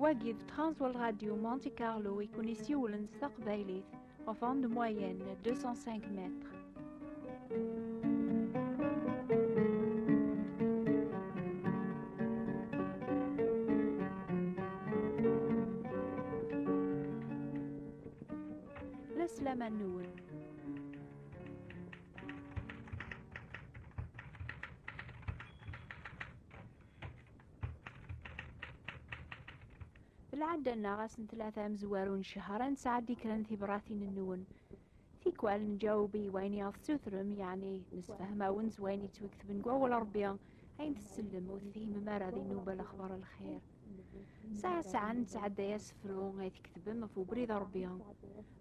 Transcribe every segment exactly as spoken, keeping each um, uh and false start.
Wagi d Transworld Radio Monte Carlo i kun-isiwlen s taqbaylit, ɣef onde moyenne deux cent cinq mètres. Leslama-nwen. Lɛadda-nneɣ ass n tlata amezwaru n ccehṛ, ad nesɛeddi kra n tibratin-nwen. Tikwal nǧaweb i wayen i ɣ-tessutrem, yeɛni nesfehma-wen s wayen yettwaketben deg wawal Ṛebbi, ayen tessellem ur tefhimem ara di nnuba lexbar lxir. Saɛa saɛa nettɛedday asefru ay tketbem ɣef ubrid Ṛebbi.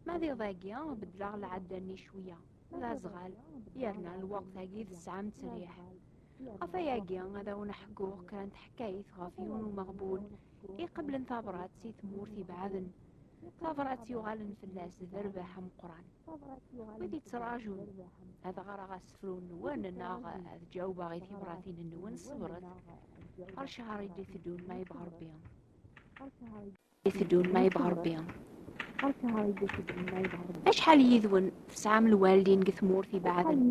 Ma d iḍ-agi, beddleɣ lɛadda-nni cwiya. D aẓɣal, yerna lweqt-agi tesɛam ttriḥ. Ɣef ayagi, ad awen-ḥkuɣ kra n teḥkayt ɣef yiwen umeɣbun iqeblen tabrat si tmurt ibeɛden. Tabrat yuɣalen fell-as d rrbeḥ ameqqran. Wid yettraǧun ad ɣreɣ asefru-nwen neɣ ad ǧawbeɣ i tibratin-nwen, ṣebret. Ɣer ccher i d-iteddun ma yebɣa Ṛebbi. Iteddun ma yebɣa Ṛebbi. Acḥal yid-wen tesɛam lwaldin deg tmurt ibeɛden?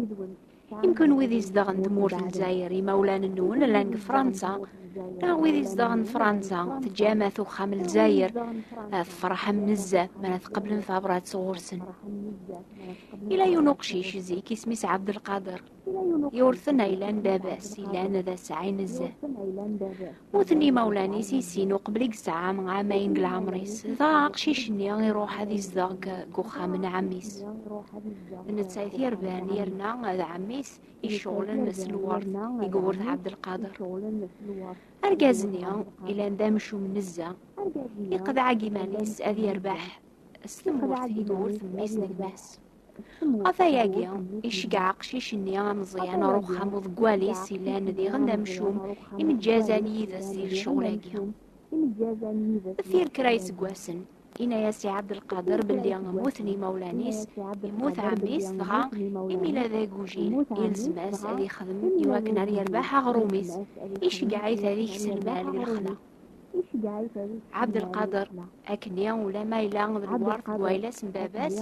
Imkun wid izedɣen tmurt n Lezzayer, imawlan-nwen llan deg Fransa, neɣ wid izedɣen Fransa, teǧǧam at uxxam n Lezzayer, ad tferḥem nezzeh mi ara tqeblem tabrat sɣur-sen. Yella yiwen uqcic zik, isem-is Ɛebdelqader. Yurten ayla n baba-s, ilan d asɛi nezzeh. Mmuten imawlan-is i sin uqbel i yesɛa ɛamayen deg leɛmer-is. Dɣa aqcic-nni iruḥ ad izdeɣ deg, deg uxxam n ɛemmi-s. D netta i t-yerban, yerna d ɛemmi-s iceɣlen s lwert i yewret Ɛebdelqader. Argaz-nni, ilan d amcum nezzeh, iqḍeɛ deg iman-is ad yerbeḥ s tmurt i yewret mmi-s d gma-s. Ɣef ayagi, iceggeɛ aqcic-nni ameẓyan ar uxxam uḍeggal-is ilan diɣen d amcum, imǧazan yid-s di lecɣal-agi. Deffir kra iseggasen, yenna-yas i Ɛebdelqader belli mmuten imawlan-is, yemmut ɛemmi-s, dɣa imi yella d agujil, yelzem-as ad ixdem iwakken ar yerbeḥ aɣrum-is, iceggeɛ-it ad ikes lmal deg lexla. Ɛebdelqader, akkenni ulamma yella d lwert deg wayla-s n baba-s,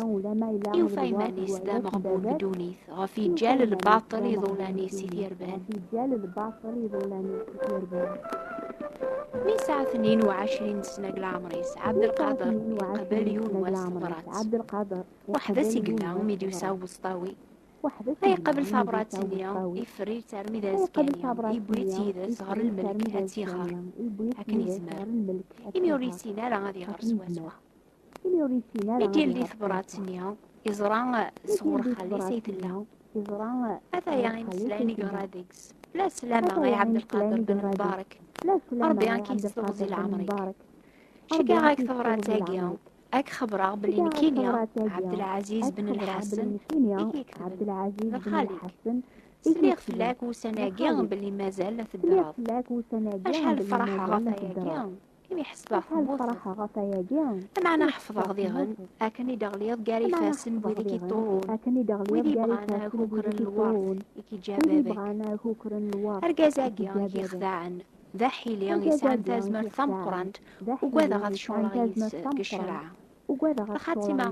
yufa iman-is d ameɣbun deg ddunit, ɣef yeǧǧal lbaṭel iḍulan-is i t-yerban. Mi yesɛa tnin u ɛecrin sna deg leɛmer-is, Ɛebdelqader iqbel yiwen wass tabrat. Weḥd-s i yella mi d-yusa ubeṣṭawi. Ay iqabel tabrat-nni, iffer-itt armi d azekka-nni, yewwi-tt yid-s ɣer lmelk ad tt-iɣer akken yezmer. Imi ur yessin ara ad iɣer swaswa. Mi d-yeldi tabrat-nni, iẓra sɣur xali-s ay tella. Ataya imeslayen i yeɣra deg-s. La sslama ay Ɛebdelqader ben Mbarek. Ṛebbi ad k-yesseɣzi leɛmer-ik. Ceggeɣ-ak tabrat-agi, ad k-xebbreɣ belli nekkini, Ɛebdelɛaziz ben Lḥasen, i k-yeketben, d xali-k. Sliɣ fell-ak ussan-agi belli mazal la teddreḍ. Acḥal ferḥeɣ ɣef wayagi, imi ḥesbeɣ temmuteḍ. Lameɛna ḥefḍeɣ diɣen akken i d-teɣliḍ gar ifassen n wid i k-iṭurun, wid yebɣan ad k-ukren lweṛt i k-yeǧǧa baba-k. Argaz-agi i k-ixedɛen, d aḥili yesɛan tazmert tameqqrant, ugadeɣ ad ceɣleɣ yis-s deg ccreɛ. Lxatima,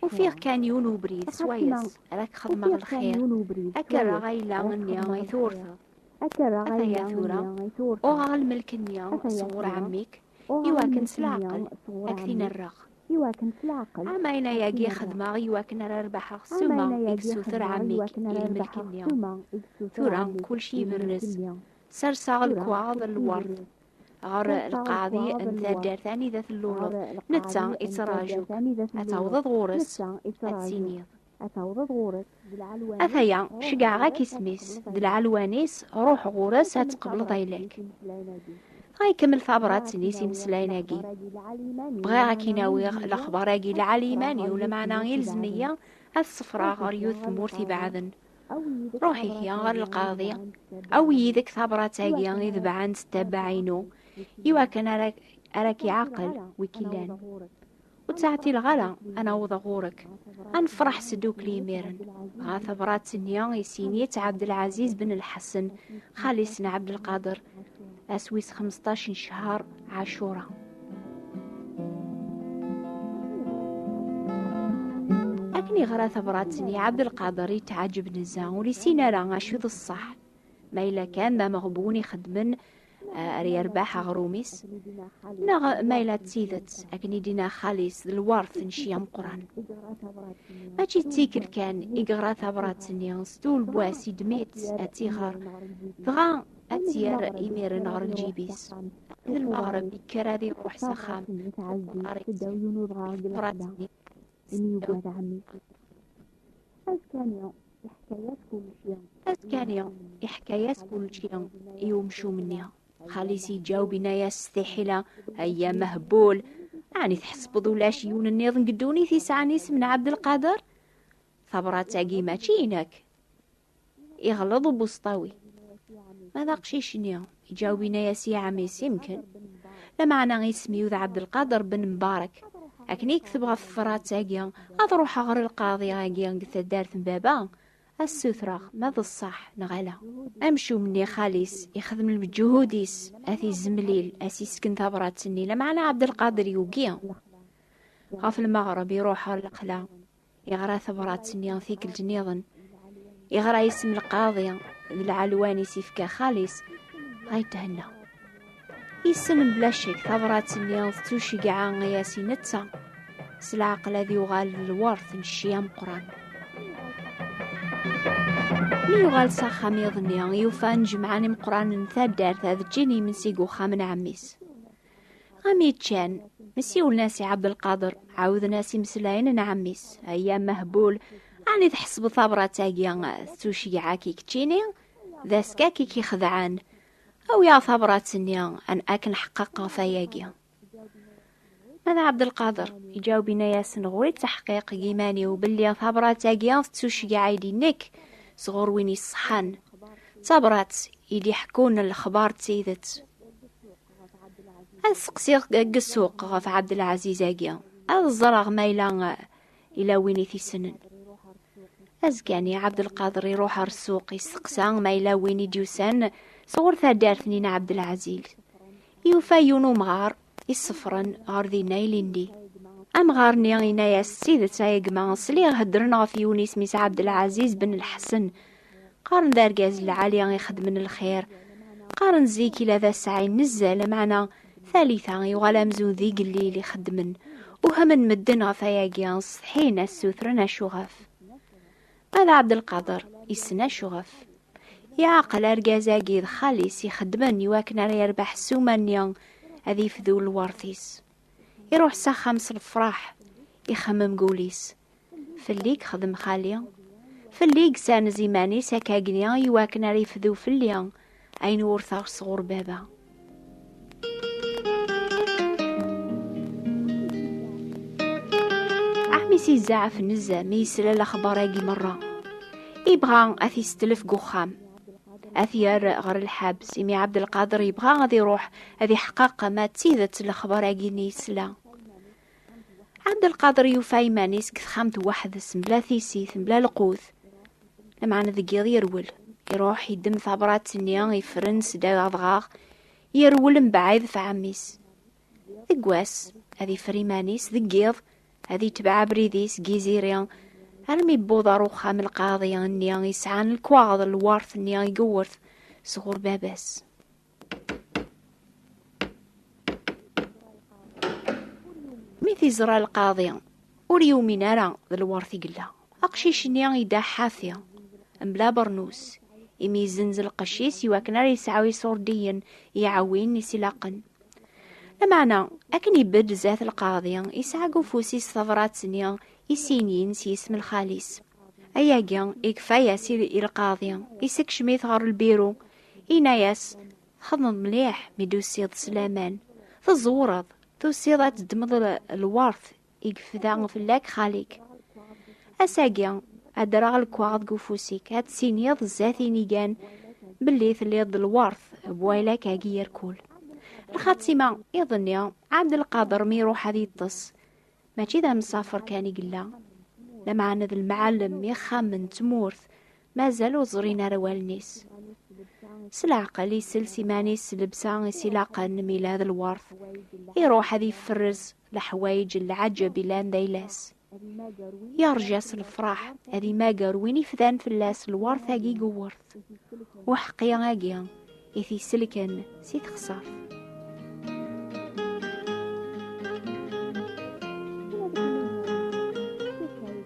ufiɣ kan yiwen ubrid swayes ara k-xedmeɣ lxir, ad k-rreɣ ayla-nni i tewrteḍ. Ataya tura, uɣeɣ lmelk-nni sɣur ɛemmi-k, iwakken s leɛqel ad k-t-in-rreɣ. Ɛamayen ayagi xedmeɣ iwakken ara rebḥeɣ ssuma i yessuter ɛemmi-k i lmelk-nni. Tura, kulci iberres. Serseɣ lekwaɣeḍ n lwert ɣer lqaɛdi n taddart anida telluleḍ, netta ittraǧu-k. Ad tawḍeḍ ɣur-s, ad tiniḍ. Ataya, ceggɛeɣ-ak isem-is, d lɛelwan-is, ruḥ ɣur-s ad tqebleḍ ayla-k. Dɣa ikemmel tabrat-nni s imeslayen-agi. Bɣiɣ ad k-in-awiɣ lexbar-agi lɛali iman-iw, lameɛna ilzem-iyi ad sefreɣ ɣer yiwet tmurt ibeɛden. Ruḥ ihi ɣer lqaḍi, awi yid-k tabrat-agi idebɛen s ttabaɛ-inu, iwakken ara, ara k-iɛaqel wi k-ilan. Ur ttɛeṭṭileɣ ara ad n-awḍeɣ ɣur-k. Ad nefreḥ s ddukkli imiren. Dɣa tabrat-nni isini-tt Ɛebdelɛaziz ben Lḥasen, xali-s n Ɛebdelqader, ass wis xmesṭac n ccher Ɛacura. Akken yeɣra tabrat-nni, Ɛebdelqader yetɛeǧǧeb nezzeh, ur yessin ara acu d ṣṣeḥ. Ma yella kan d ameɣbun ixeddmen, eh, ara yerbeḥ aɣrum-is, neɣ ma yella d tidet, akken i d-yenna xali-s, d lwert n ccya ameqqran. Mačči d tikkelt kan i yeɣra tabrat-nni, s tul n wass iddem-itt ad tt-iɣer, dɣa ad tt-yerr imiren ɣer lǧib-is. D lmeɣreb, yekker ad iruḥ s axxam, ɣer-itt tabrat-nni. Azekka-nni, iḥka-yas kullec i umcum-nni. Xali-s iǧaweb, inna-yas s tiḥila: "Ay amehbul, ɛni tḥesbeḍ ulac yiwen nniḍen deg ddunit yesɛan isem n Ɛebdelqader? Tabrat-agi mačči inek." Iɣleḍ ubuṣṭawi. Ma d aqcic-nni, iǧaweb, inna-yas i ɛemmi-s: "Imken. Lameɛna isem-iw d Ɛebdelqader ben Mbarek. Akken i yekteb ɣef tebrat-agi, ad ruḥeɣ ɣer lqaḍi-agi deg taddart n baba, ad ssutreɣ ma d ṣṣeḥ neɣ ala." Amcum-nni, xali-s, ixdem lmeǧhud-is, ad t-izemlil, ad s-isken tabrat-nni, lameɛna Ɛebdelqader yugi. Ɣef lmeɣreb, iruḥ ɣer lexla, iɣra tabrat-nni tikkelt nniḍen, iɣra isem lqaḍi d lɛelwan i s-ifka xali-s, dɣa yethenna. Yessen mebla ccek tabrat-nni tettuceggeɛ-as i netta, s leɛqel ad yuɣal d lwert n ccya ameqqran. Mi yuɣal s axxam iḍ-nni, yufa anejmaɛen imeqqranen n taddart ad ččin imensi deg uxxam n ɛemmi-s. Am i ččan, siwlen-as i Ɛebdelqader, ɛawden-as imeslayen n ɛemmi-s: "Ay amehbul, ɛni tḥesbeḍ tabrat-agi tettuceggeɛ-ak i keččini? D askak i k-ixedɛen. Awi-aɣ tabrat-nni, ad n-, ad k-nḥeqqeq ɣef ayagi." Ma d Ɛebdelqader, iǧaweb, inna-yasen: "Ɣur-i ttaḥqiq deg iman-iw belli tabrat-agi tettuceggeɛ-iyi-d i nekk sɣur win iṣeḥḥan. D tabrat i d-iḥekkun lexbar d tidet. Ad seqsiɣ deg ssuq ɣef Ɛebdelɛaziz-agi, ad ẓreɣ ma yella, yella win i t-issnen." Azekka-nni, Ɛebdelqader iruḥ ɣer ssuq, isteqsa ma yella win i d-yusan sɣur taddart-nni n Ɛebdelɛaziz. Yufa yiwen umɣar iṣeffren ɣer dinna ilindi. Amɣar-nni yenna-yas: "D tidet, ay a gma, sliɣ heddren ɣef yiwen isem-is Ɛebdelɛaziz ben Lḥsen. Qqaren d argaz lɛali ixeddmen lxir. Qqaren zik ila d asaɛi nezzeh, lameɛna talita yuɣal amzun d igellil ixeddmen. Uhmen medden ɣef ayagi, ṣeḥḥin ad ssutren acuɣef." Ma d Ɛebdelqader, issen acuɣef. Iɛqel argaz-agi d xali-s ixeddmen i wakken ara yerbeḥ ssuma-nni ad ifdu lwert-is. Iruḥ s axxam s lefraḥ, ixemmem deg wul-is: "Fell-i i yexdem xali, fell-i i yessanez iman-is akkagni i wakken ara ifdu fell-i ayen wurteɣ sɣur baba." Ɛemmi-s izeɛɛef nezzeh mi yesla lexbar-agi merra. Ibɣa ad t-isetlef deg uxxam, ad t-yerr ɣer lḥebs, imi Ɛebdelqader yebɣa ad iruḥ ad iḥeqqeq ma d tidet lexbar-agi-nni yesla. Ɛebdelqader yufa iman-is deg texxamt weḥd-s, mebla tissit, mebla lqut. Lameɛna deg yiḍ yerwel, iruḥ iddem tabrat-nni, ifren s ddaw adɣaɣ, yerwel mebɛid ɣef ɛemmi-s. Deg wass, ad ifer iman-is, deg yiḍ, ad itbeɛ abrid-is deg yiziri, armi yewweḍ ɣer uxxam lqaḍi-nni yesɛan lekwaɣeḍ n lwert-nni i yewwert sɣur baba-s. Mi t-iẓra lqaḍi, ur yumin ara d lwert i yella. Aqcic-nni yedda ḥafi, mebla abernus, imi yezzenz lqecc-is i wakken ara yesɛu iṣurdiyen iɛewwin i s-ilaqen. Lameɛna, akken ibedd zdat lqaḍi, yesɛa deg ufus-is tabrat-nni i s-inin s yisem n lxali-s. Ayagi, ikfa-yas i, i lqaḍi, isekcem-it ɣer lbiru, yenna-yas: "Txedmeḍ mliḥ mi d-tusiḍ s laman. Teẓewreḍ, tusiḍ ad teddmeḍ l-, lwert i yefda fell-ak xali-k." Ass-agi, ad d-rreɣ lekwaɣeḍ deg ufus-ik, ad tiniḍ zdat inigan belli telliḍ d lwert n wayla-k-agi yerkul. Lxatima iḍ-nni, Ɛebdelqader mi iruḥ ad yeṭṭes, mačči d amsafer kan i yella, lameɛna d lemɛellem, ixxamen, tmurt, mazal ur ẓrin ara wallen-is. S leɛqel, isels iman-is s llebsa i s-ilaqen mi yella d lwert, iruḥ ad iferrez leḥwayeǧ n lɛaǧeb yellan d ayla-s. Yerǧa s lefraḥ ad imager win ifdan fell-as lwert-agi n uwert uḥeqqi-agi i t-iselken si texsart.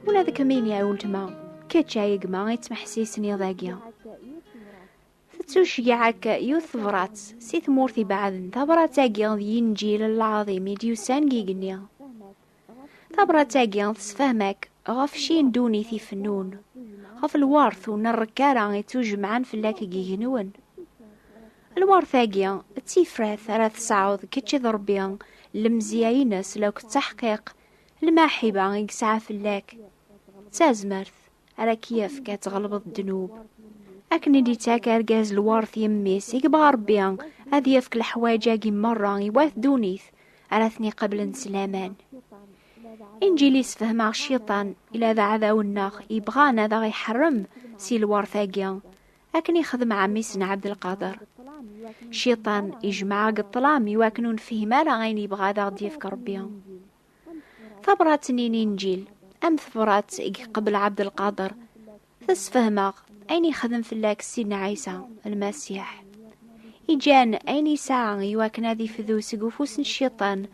Ula d kemmini a weltma, kečč a gma i ttmeḥsisen iḍ-agi. Tettuceyyeɛ-ak yiwet tebrat si tmurt ibeɛden. Tabrat-agi d yinǧil lɛaḍim i d-yusan deg igenni. Tabrat-agi tessefhem-ak ɣef cci n ddunit ifennun, ɣef lwert ur nrekk ara ittujemɛen fell-ak deg igenwen. Lwert-agi d tifrat ara tesɛuḍ kečč d Ṛebbi, lemzeyya-ines la d taḥqiq, lmaḥiba i yesɛa fell-ak, d tazmert ara k-yefk ad tɣelbeḍ ddnub. Akken i d-ittak argaz lwert i mmi-s, i yebɣa Ṛebbi ad yefk leḥwayeǧ-agi merra i wat ddunit ara ten-iqeblen s laman. Inǧil isefhem-aɣ Cciṭan ila d aɛdaw-nneɣ yebɣan ad aɣ-iḥerrem si lwert-agi, akken ixdem ɛemmi-s n Ɛebdelqader. Cciṭan ijmeɛ-aɣ deg ṭṭlam iwakken ur nefhim ara ayen yebɣa ad aɣ-d-yefk Ṛebbi. Tabrat-nni n Inǧil, am tebrat i iqebbel Ɛebdelqader, tessefhem-aɣ ayen ixdem fell-ak Sidna Ɛisa Lmasiḥ. Iǧan ayen yesɛa iwakken ad ifdu seg ufus n Cciṭan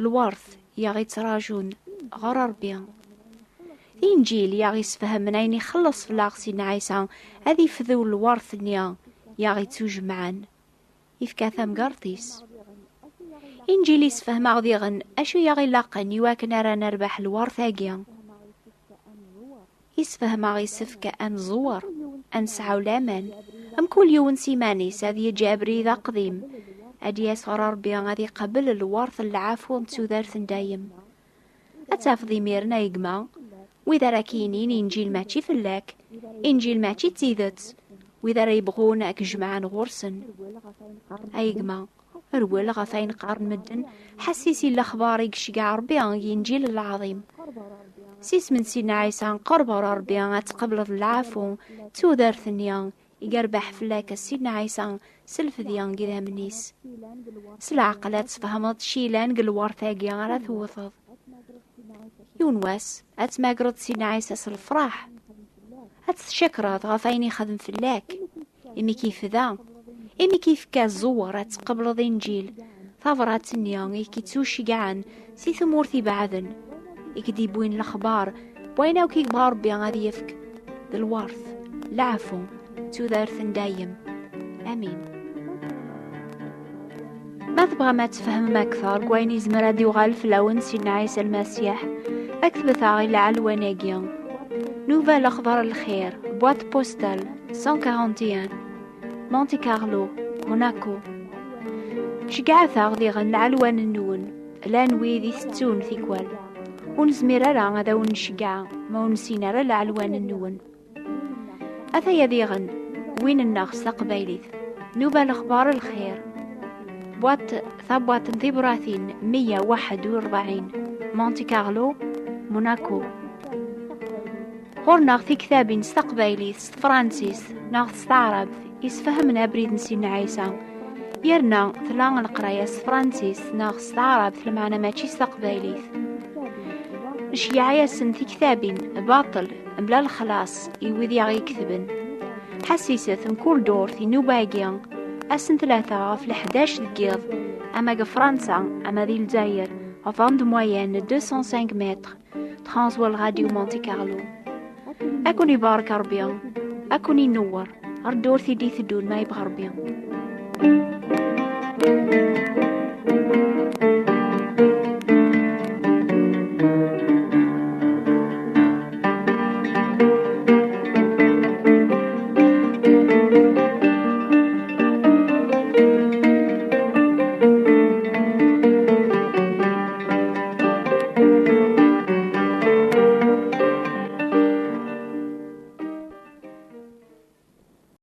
lwert i aɣ-ittrajun ɣer Ṛebbi. D Inǧil i aɣ-isfehmen ayen ixelleṣ fell-aɣ Sidna Ɛisa ad ifdu lwert-nni i aɣ-ittujemɛen. Ifka tamgerḍt-is. Inǧil isefhem-aɣ diɣen acu i aɣ-ilaqen iwakken ara nerbeḥ lwert-agi. Isefhem-aɣ isefk ad nẓewwer, ad nesɛu laman, mkul yiwen s iman-is ad yeǧǧ abrid aqdim, ad d-yas ɣer Ṛebbi ad iqabel lwert n lɛafu d tudert n dayem. Ad tafeḍ imiren a gma wid ara k-yinin Inǧil mačči fell-ak, Inǧil mačči d tidet, wid ara yebɣun ad k-jemɛen ɣur-sen. A gma, rwel ɣef ayen qqaren medden, ḥessis i lexbar i yeceggeɛ Ṛebbi deg Inǧil lɛaḍim. S isem n Sidna Ɛisa, qerreb ɣer Ṛebbi ad tqebleḍ lɛafu d tudert-nni i yerbeḥ fell-ak Sidna Ɛisa s lfedya n yidammen-is. S leɛqel ad tfehmeḍ cci yellan deg lwert-agi ara tewteḍ. Yiwen wass, ad tmagreḍ Sidna Ɛisa s lefraḥ. Ad t-tcakreḍ ɣef ayen ixdem fell-ak. Imi k-ifda, imi k-ifka ẓẓewwer ad tqebleḍ Inǧil, tabrat-nni i k-ittuceggɛen si tmurt ibeɛden, i k-d-iwwin lexbar n wayen akk i yebɣa Ṛebbi ad yefk, d lwert, leɛfu, d tudert n dayem. Amin. Ma tebɣam ad tfehmem akteṛ deg wayen izmer ad yuɣal fell-awen Sidna Ɛisa Lmasiḥ, ktbet-aɣ i lɛelwan-agi: Nouvel Axbar Lxir, boîte postale cent quarante et un, Monte Carlo, Monaco. Ceggɛet-aɣ diɣen lɛelwan-nwen, llan wid itettun tikwal. Ur nezmir ara ad awen-nceggeɛ ma ur nessin ara lɛelwan-nwen. Ataya diɣen win-nneɣ s taqbaylit: Nouvel Axbar Lxir, boîte, tabwaṭ n tibratin meyya waḥed u rebɛin, Monte Carlo, Monaco. Ɣur-neɣ tiktabin s taqbaylit, s tefransist neɣ s taɛrabt isfehmen abrid n Sidna Ɛisa. Yerna tella leqraya s tefransist neɣ s taɛrabt, lmeɛna mačči s taqbaylit. Nceyyeɛ-asen tiktabin baṭel, mebla lexlaṣ, i wid i aɣ-iketben. Ḥassiset mkul ddurt i nnuba-agi, ass n tlata ɣef leḥdac deg yiḍ, ama deg Fransa ama di Lezzayer, ɣef onde moyenne deux cent cinq mètres, Transworld Radio Monte Carlo. Ad ken-ibarek Ṛebbi, ad ken-inewwer ar ddurt i d-iteddun ma yebɣa Ṛebbi.